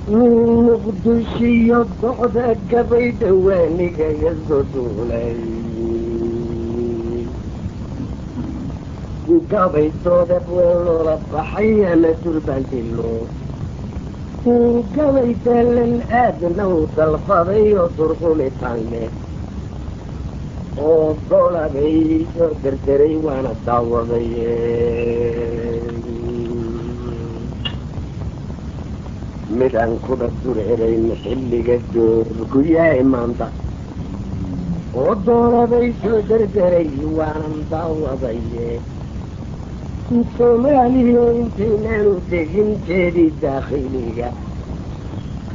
Muqdishiyo docda gabay dhawaanigaga soo duulay, gabay doodab weyn loola baxay ama durbaandilo, gabay daalan aadna u dalfaday oo durqumitaan leh oo dolabay soo derderay, waana daawaday. Midaan kuba dureerayn xilliga doorku yahay maanta oo doolabay soo derderay, waanan daawadaye. Soomaaliya intaynaanu deginteedii daakhiliga,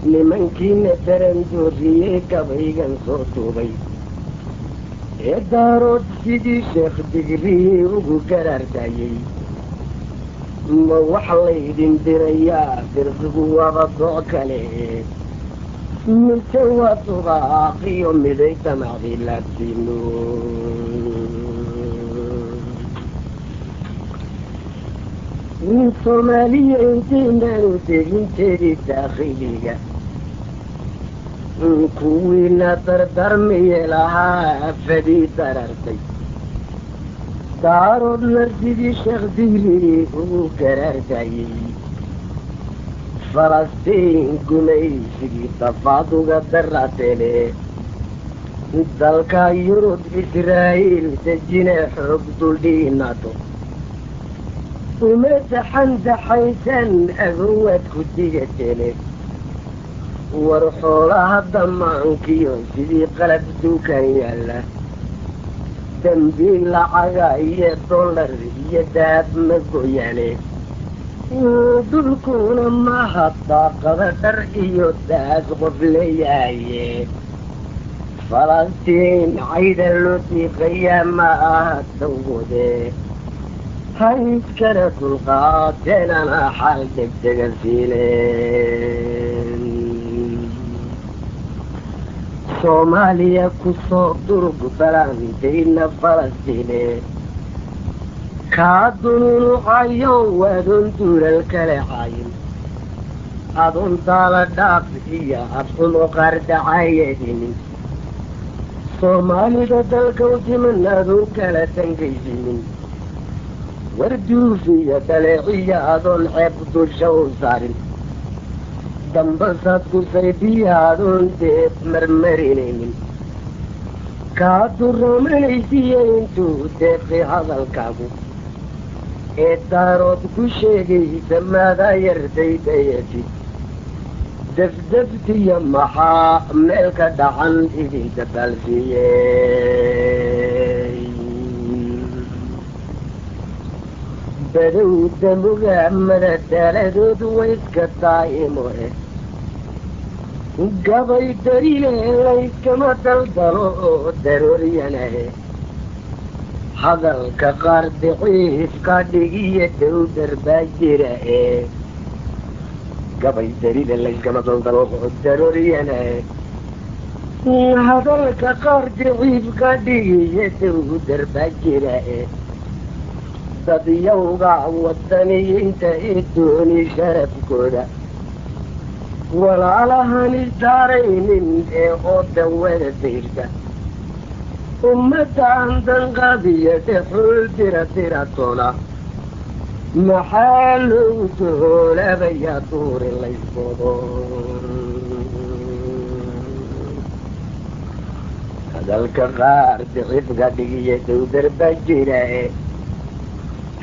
nimankiina daran dooriyey gabaygan soo duubay ee Daarood sidii Sheekh Digriyey ugu garaardayey, ma wax laydin dirayaa? Dirqigu waaba dooc kale, mise waa dubaaqiyo miday damacdii laabtiino? Soomaaliya intaynaanu deginteedii daakhiliga, kuwiina dardarmiye lahaa fadii darartay, Daaroodna sidii Sheekh Digri ugu garaardayey, Falastiin gumaysigii dafaaduga daraateene, dalka Yurub Israa'iil dejine xoog duldhiinato, uma daxandaxaysan agowaad ku digateene. War xoolaha damaankiyo sidii qalab duukan yaalla, dambiil lacaga iyo dollar iyo dahab ma goyaane, dhulkuna maha daaqada dhar iyo daas qof leeyahaye. Falastiin cayda loo diiqayaa ma aha dawgode, hayskana dulqaateenana xaal degdega siineen. Soomaaliya kusoo durug balaantayna Falastiine kaa dununucayo, waadoon duulal kale caayin, adoon daala dhaaf iyo afxumo qaar dacaayadinin, Soomaalida dalkaw timan adoon kala dangaysiinin, warduuf iyo dhaleeciya adoon ceeb dusha u saarin, dambasaad ku saydiya adoon deeb marmarinaynin, kaa duroomanaysiya intuu deeqi hadalkaagu ee Daarood ku sheegaysa maadaa yardaydayatid dafdaftiya, maxaa meel ka dhacan idin dabaalsiiyey? Badow damuga madadaaladoodu wayska daa'imo eh, gabay darile layskama daldalo oo darooryanahe, hadalka qaar daciif ka dhigiya dowdar baa jira ee gabay darile layskama daldalo oo darooryanahe, hadalka qaar daciif ka dhigiya dowdar baa jira ee dadyowga wadaniyiinta ee dooni sharafkooda, walaalahan isdaaraynin ee ooda wada dayrta, ummaddan danqadiyo dhexul dira diratoona, maxaa loogu doolaabayaa duuri laysboodo? Hadalka qaar dicifka dhigiya dowdar baa jira e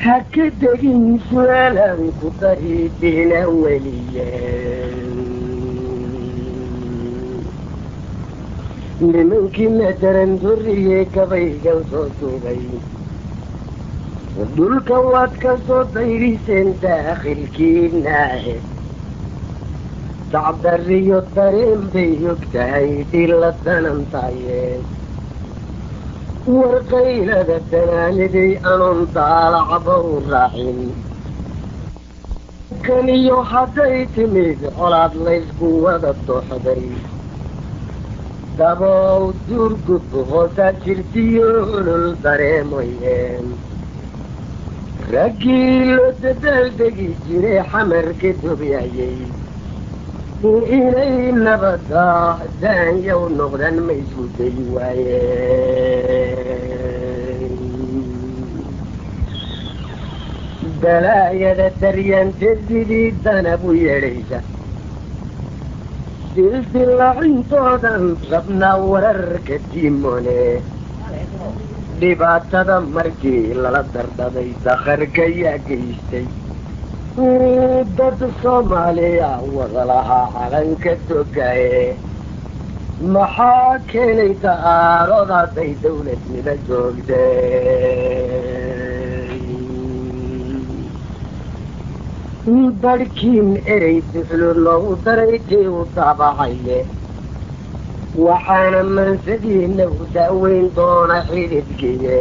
ha ka degin su-aalaan ku dariidina weliye. Nimankiina daran duriyey gabaygan soo duubay, dhulka waad ka soo dayriseen daakhilkiinaahe, dacdariyo dareen bay og tahay dhila danantaye. Warqaylada danaaniday anoon daalacba u raacin kaniyo, hadday timid colaad laysku wada dooxday, dabow duurgub hoosaa jirtiyo olol dareemoyeen, raggii loo dabaaldegi jiray xamarka dobyayay Inay nabadda daanyow noqdan ma isku dayi waayeen. Balaayada daryaante sidii danab u yeedhaysa, dildilaacintoodan rabnaa wararka diimone. Dhibaatada markii lala dardhaday dakharka yaa geystay, dad Soomaaliya wada lahaa calanka togaye, maxaa keenay daarood hadday dawladnimo joogtay? Barhkiin erey duxlo loogu daray tii u daabacaye, waxaana mansadiina u daaweyn doona xididkiye.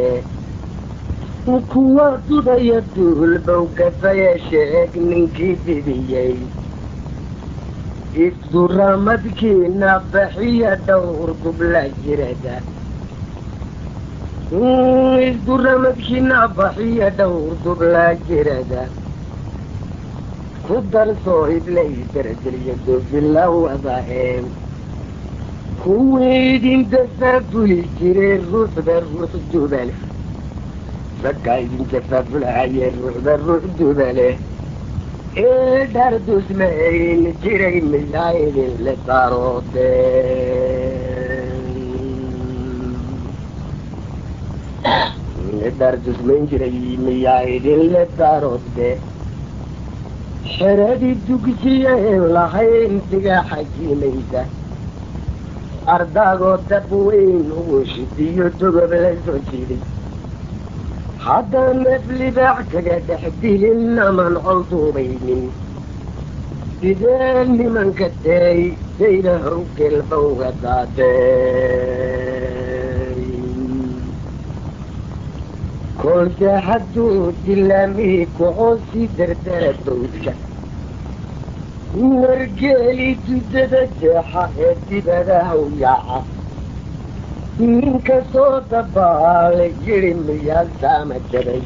Kuwa dudaya duulbow gafaye, sheeg ninkii didiyey. Isduramadkiina baxiya dhowr dubla jirada, isduramadkiina baxiya dhowr dubla jirada, ku darsoo iblay darajeliya doofila wadaeen. Kuwii idin tafaafuli jiray ruuxba ruux dubale, raggaa idin tafaafulahaye ruuxba ruux dubale ee dhardusmayn jiray, miyaa idinle daaroode? Dhardusmayn jiray miyaa idinle daaroodde? Xeradii dugsiyaen lahayn digaaxa jiimaysa, ardaagoo dab weyn ugu shidiyo dogob la soo jiiday, haddaan neef libaax kaga dhex dilin aman col duubaynin, sidee nimanka teey dayda howgelba uga daatay? Kolse hadduu dilaamihii kacoo si dardara bawdka, wargeeli jidada jeexa ee dibadaha u yaaca, ninka soo dabaalay yidhi miyaa saama jabay?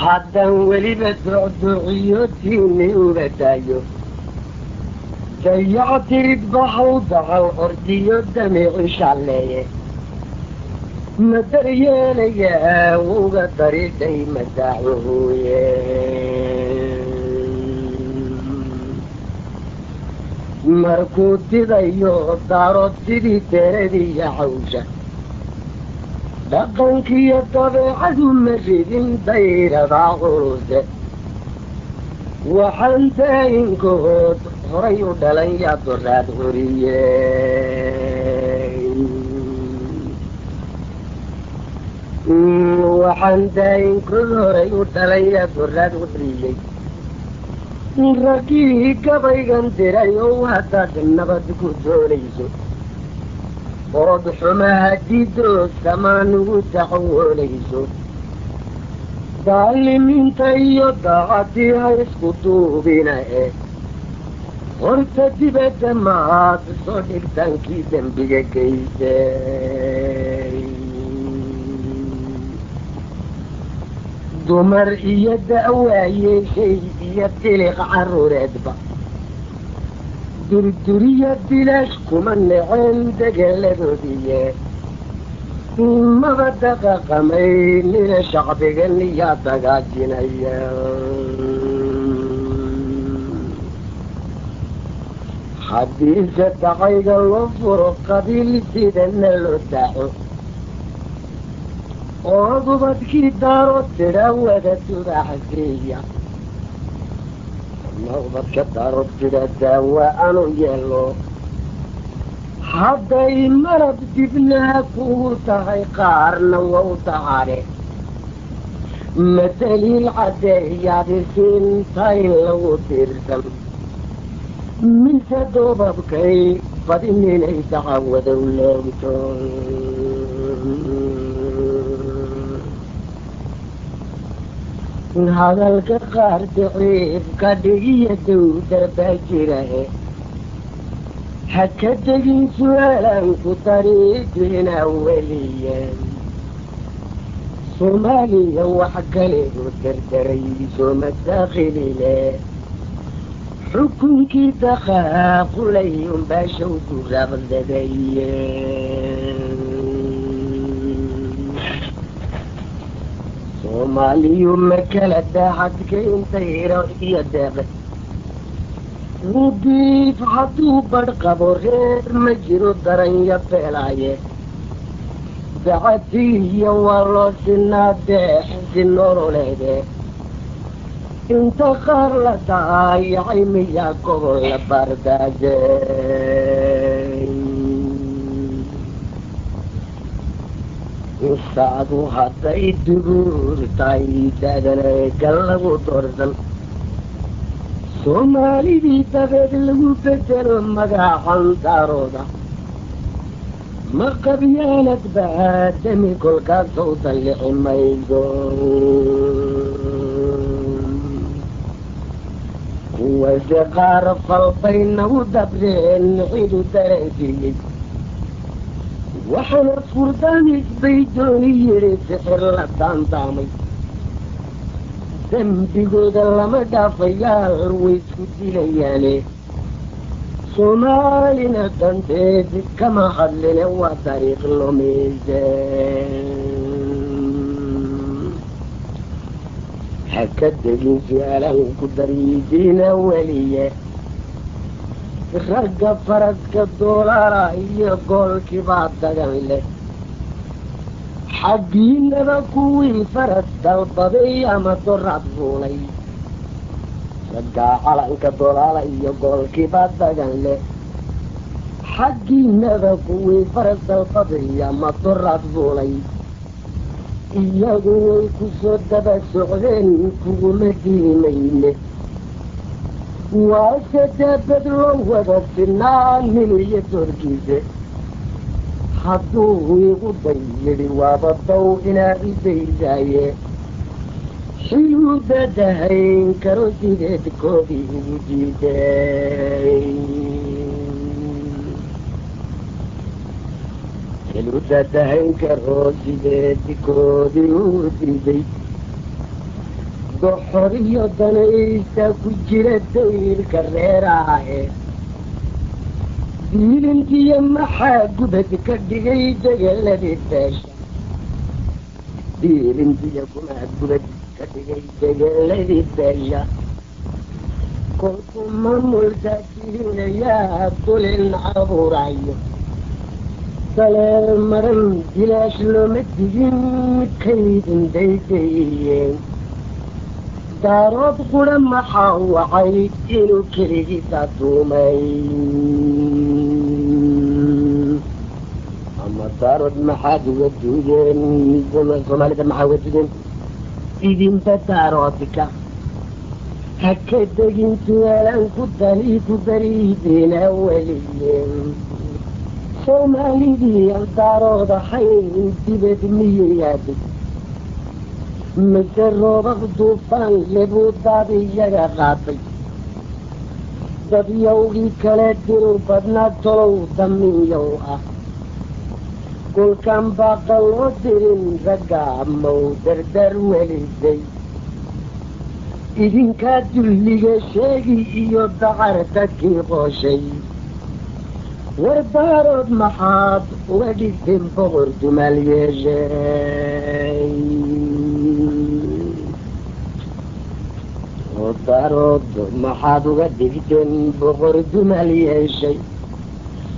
Haddaan weliba docdociyo tiini uga daayo, dayac tirid baxow dacal ordiyo damici shalleeye, ma daryeelayaa uga daridhay madaacuhuye? Markuu didayo daarood sidii deeradiiyo cawsha, dhaqankiyo dabeecadu ma ridin dayradaa culuse. Waxaan daayinkood horay u dhalan yaa doraad curiye. Waxaan daayinkood horay u dhalan yaa doraad curiyey. Raggii gabaygan diray ow, haddaad nabad ku doonayso ood xumaha diidoo samaan ugu dacwoonayso, daalimiinta iyo daacadii ha isku duubina e horta dibadda maad soo dhigtaankii dembiga geysay. Dumar iyo da'waayeeshay iyo diliq caruureedba durduriya bilaash kuma naceen degeladoodiiye, maba daqaqamaynina shacbigan yaa dagaajinaya. Haddiise dacayga loo furo qabiil sidana loo daaco, oo ubadkii daaro tidha wada dubaxsiiya, ama ubadka daaro tidha daawa anu yeelo, hadday malab dibnaha kugu tahay qaarna waa u dacaare, ma daliil caddeeyaad isiinta in lagu tiirsan, mise doobabkay badin inay dacawadow loogto? Hadalka qaar daciif ka dhigiya dowdar baa jira e, ha ka degin su-aalaan ku dariidina weliye. Soomaaliya wax kale u dardaray sooma daakhilile, xukunkii daqaaqulay unbaashow duraaqdaday. Soomaaliyu ma kala daacadka intayro iyo deeqe wudiif hadduu badh qabo, reer ma jiro daranya beelaaye. Dacatiiyo waa loo sinaa deexsi nololeede, inta qaar la daayacay miyaa gobol la baardaajay? Saadu hadday dubuur tahay daadana gal lagu doorsan, Soomaalidii dabeed lagu bedelo magacan daarooda, ma qabyaalad baa dami kolkaasow dallici mayso? Kuwase qaar falbay nagu dabreen cidu dareensiiyey, waxaana furdaamis bay dooni yidhi sixir la daandaamay. Dembigooda lama dhaafayaal way isku dilayaane, Soomaalina danteed kama hadline waa dariiq lumise. Ha ka degin su-aalan ku dariidiina weliye, ragga faraska doolaala iyo goolkiibaa dagan leh. Xaggiinaba kuwii faras dalbaday ama doraad fuulay, raggaa calanka doolaala iyo goolkiibaa dagan leh. Xaggiinaba kuwii faras dalbaday ama doraad fuulay, iyagu way ku soo daba socdeen kuguma diimayne. Waase daabad loo wada sinaa nin iyo doorkiise, hadduu igu day yidhi waaba dow inaad i daysaaye. Xiluu dadahayn karo sideed koodii ugu diiday? Xiluu dadahayn karo sideed koodii ugu diiday? Doxor iyo danaysta ku jira dayrka reeraahe, diilintiyo maxaa gubad ka dhigay degeladii beesha? Diilintiyo kumaa gubad ka dhigay degeladii beesha? Kolkuu maamulka jihinayaa dulin abuurayo, daleel maran bilaash looma digin kaydin daydayeen. Daarood qura maxaa wacay inuu keligii daduumay? Ama daarood maxaad uga duudeen Soomaalida? Maxaa uga duudeen idinba daaroodka? Ha ka degin su-aalaan ku dali ku dariidiina weliye, Soomaalidii aan daarood ahayn dibad miyay aaday, mise roobab duufaan lebuu daad iyaga qaatay? Dadyowgii kale diru badnaa tolow daminyow ah, kolkaan baaqa loo dirin ragga maw dardar welisay? Idinkaa dulliga sheegi iyo dacarta kii qooshay, war daarood maxaad uga dhigteen boqor dumaal yeeshay? Oo daarood maxaad uga dhigteen boqor dumaal yeeshay?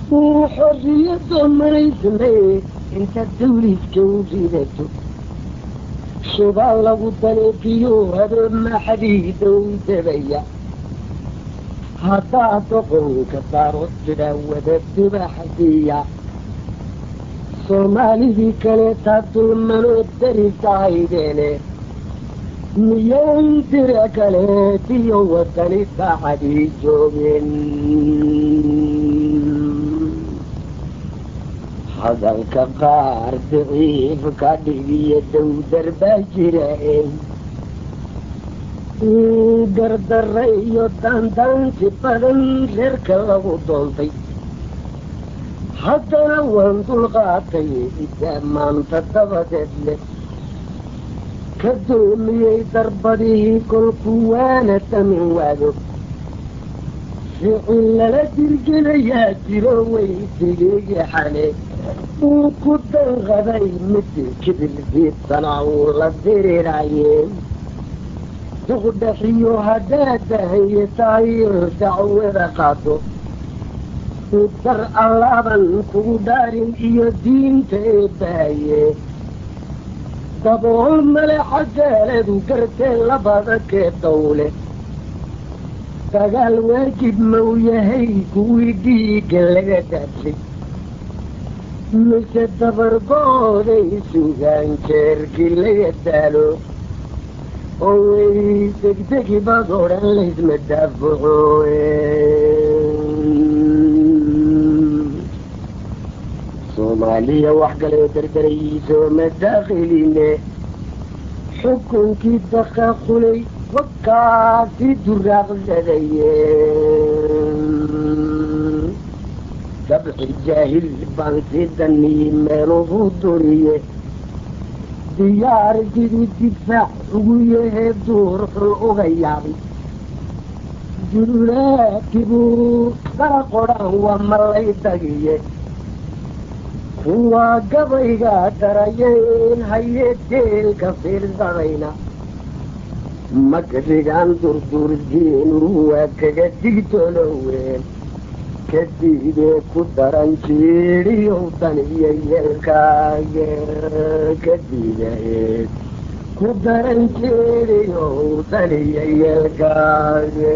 Wuu xorriyadoo manaysmay intaad dawliska u ridato, shubaa lagu daleefiyo hadoo maxadiida u dabaya. Haddaa doqonka daarood tidhaa wada dubaxdiya, Soomaalidii kaleetaa dulmanoo darisahaydeene, miyaan dira kaleetiyo wadani daacadii joogeen? Hadalka qaar daciif ka dhigiyo dowdar baa jira, gardarra iyo daandaansi badan reerka lagu doontay. Haddana waan dulqaatay ida maanta dabadeed leh. Ka dulmiyey darbadihii kolkuu waana tamin waado, ficil lala dirgelayaa jiro way digigaxane. Uu ku danqaday mid kibir diidsanaa uu la diriraaye. Duqdhaxiyo haddaad dahaye tahay dacwada qaado, dar allaaban kugu dhaarin iyo diinta eebbaaye. Dabool male cadaaladu gartee labada kee dowle. Dagaal waajib mau yahay kuwii dhiigga laga daadshay, mise dabargooday sugaan jeerkii laga daalo oo way degdegi baad odhan laysma daafaco? Soomaaliya wax kaloo dardarayso ma daakhiline, xukunkii daqaqulay wakaasi duraaqsadaye. Dabci jaahil baan si danii meelugu duriye, diyaar sidii difaac ugu yahee duur xul uga yaabay. Dululaakibuu kala qodhaan waa malay dagiye, kuwa gabayga darayeen haye deelka fiirsadayna makrigaan durdurdiinu waa kaga digtoonoween. Kadiidee ku daran jiidhiyow dan iyo yeelkaaga, kadiidae ku daran jiidhiyow dan iyo yeelkaaga.